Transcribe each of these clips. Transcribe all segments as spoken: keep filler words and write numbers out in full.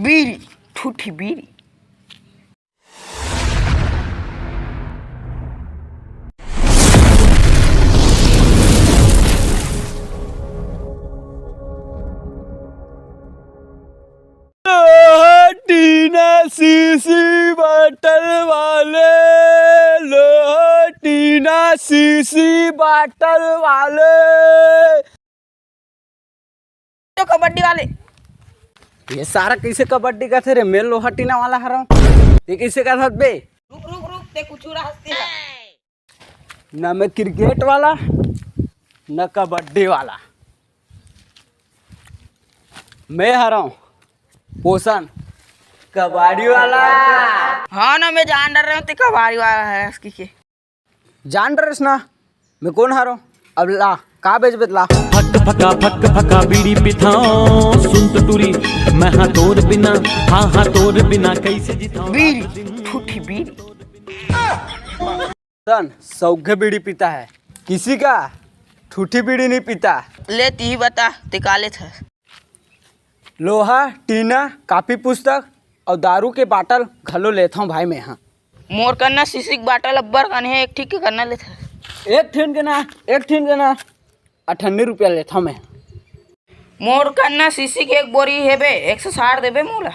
बीड़ी, ठूठी बीड़ी। लोहा, टीना, CC, bottle वाले। लोहा, टीना, सीसी, बाटल वाले। तो कबड्डी वाले। ये सारा कैसे कबड्डी का थे रे? मैं लोहा टीना वाला हरव, ये कैसे का था बे? रुक, रुक, रुक, ते कुछ रहा हंसते का? ना मैं क्रिकेट वाला, ना कबड्डी वाला। मैं हरव पोषण, कबाड़ी वाला। हाँ ना, मैं जान डर रहा हूँ, ते कबाड़ी वाला है, इसकी के। जान डरेस ना, मैं कोन हरव? अब ला, का बेचबे ला? फक फका फक फका बीड़ी पिथाओ, सुन तो टूरी, मैं हाँ तोर बिना, हाँ हाँ तोर बिना कैसे जिताओ? बीड़ी, ठूठी बीड़ी। सन, सौघे बीड़ी पीता है, किसी का ठूठी बीड़ी नहीं पीता। ले, ती बता, ते का लेत हस? लोहा, टीना, कापी पुस्तक अउ दारू के बाटल घलो लेथव भाई मैं हा। मोर कन्ना सीसी के बाटल अब्बड़ कन हे, एक ठीक के कन्ना लेथस। एक ठिन के ना, एक ठिन के ना, अठन्नी रुपया लेथव मैं। मोर कन्ना सीसी के एक बोरी हेबे, एक सौ साठ देबे मोला।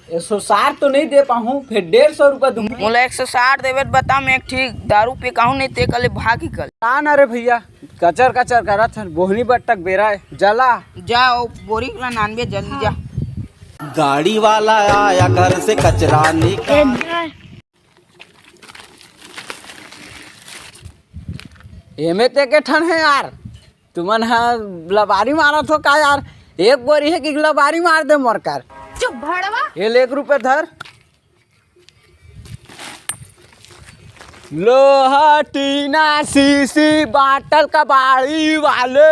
एक सौ साठ तो नहीं दे पाहूँ, फिर डेढ़ सौ रुपया दूंगा। मोला एक सौ साठ देबे त बता, मैं एक ठीक दारू पी कहूँ, नहीं ते कले भागी कल। ना ना रे भैया, कचर कचर करत हन, बोहनी बट्टक बेरा है, जला। जा, ओ बोरी ला नानबे, जल्दी जा। गाड़ी वाला आया घर से कचरा निकाल। एमे ते के ठन है यार, तुमन ह लबारी मारत हो का यार? एक बोरी है कि लबारी मार दे मोर कर। चुप भड़वा। ये ले एक रुपये धर। लोहा, टीना, सीसी, बाटल, कबाड़ी वाले।